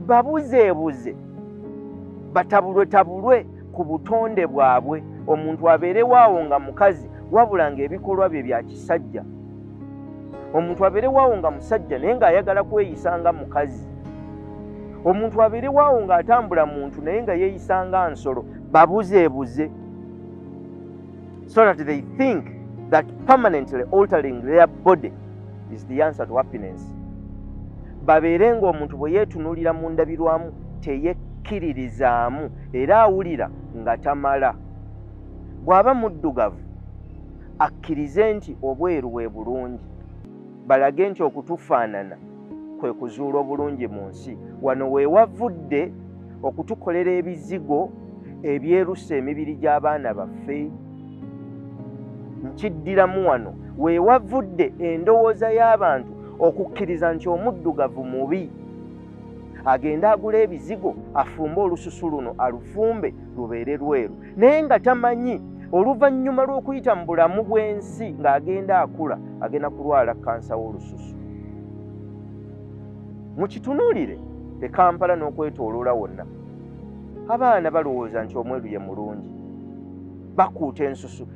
Babuzeebuze, batabulwetabulwe ku butonde bwabwe. Omuntu abeerewaawo nga mukazi wabula ng'ebikolwa bye bya kisajja. Omuntu abeerewaawo nga musajja naye ng'ayagala kweyisa nga mukazi. Omuntu abeerewaawo ng'atambula muntu naye nga yeeyisa nga nsolo. Babuzeebuze so that they think that permanently altering their body is the answer to happiness. Babeere ng'omuntu bwe yeetunuulira mu ndabirwamu teyekkiririzaamu era awulira nga tamala. Bw'aba muddugavu akkirize nti obweru bwe bulungi. Balage nti okutufaanana kwe kuzuula obulungi mu nsi. Wano we wavudde okutukolera ebizigo ebyerusa emibiri gy'abaana baffe. Nkiddiramu, wano we wavudde endowooza y'abantu okukkiriza nti omuddugavu mubi, agende agula ebizigo afumbe olususu luno, alufumbe lubeere lweru, naye nga tamanyi oluvannyuma lw'okuyita mu bulamu bw'ensi ng'agenda akula agenda kulwala kansa w'olususu. Mukitunuulire e Kampala n'okwetooloola wonna, abaana balowooza nti omweru ye mulungi, bakuuta ensusu.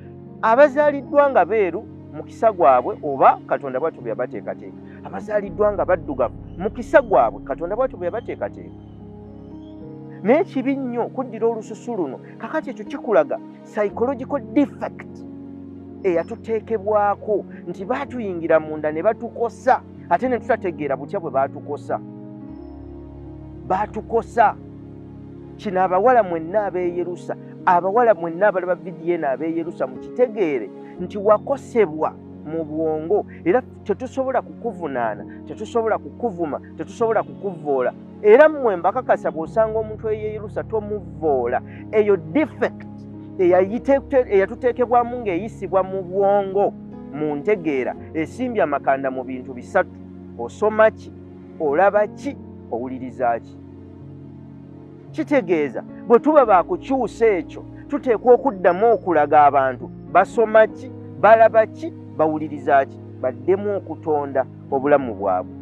Abazaaliddwa nga beeru mukisa gwabwe oba Katonda bwatyo bwe yabateekateeka. Abazaaliddwa nga baddugavu mukisa gwabwe, Katonda bwatyo bwe yabateekateeka. Naye kibi nnyo kuddira olususu luno. Kakati ekyo kikulaga psychological defect eyatuteekebwako nti baatuyingira munda ne batukosa, ate ne tutategeera butya bwe baatukosa. Baatukosa kino. Abawala mwenna abeeyerusa, abawala mwenna abalaba vidiyo eno abeeyerusa, mukitegeere nti wakosebwa mu bwongo, era tetusobola kukuvunaana, tetusobola kukuvuma, tetusobola kukuvoola. Era mmwe mbakakasa, bw'osanga omuntu eyeeyerusa tomuvoola. Eyo defect eyatuteekebwamu ng'eyisibwa mu bwongo, mu ntegeera esimbye amakanda mu bintu bisatu: osoma ki, olaba ki, owuliriza ki. Kitegeeza bwe tuba bakukyusa ekyo, tuteekwa okuddamu okulaga abantu basoma ki, balaba ki, bawuliriza ki, baddemu okutonda obulamu bwabwe.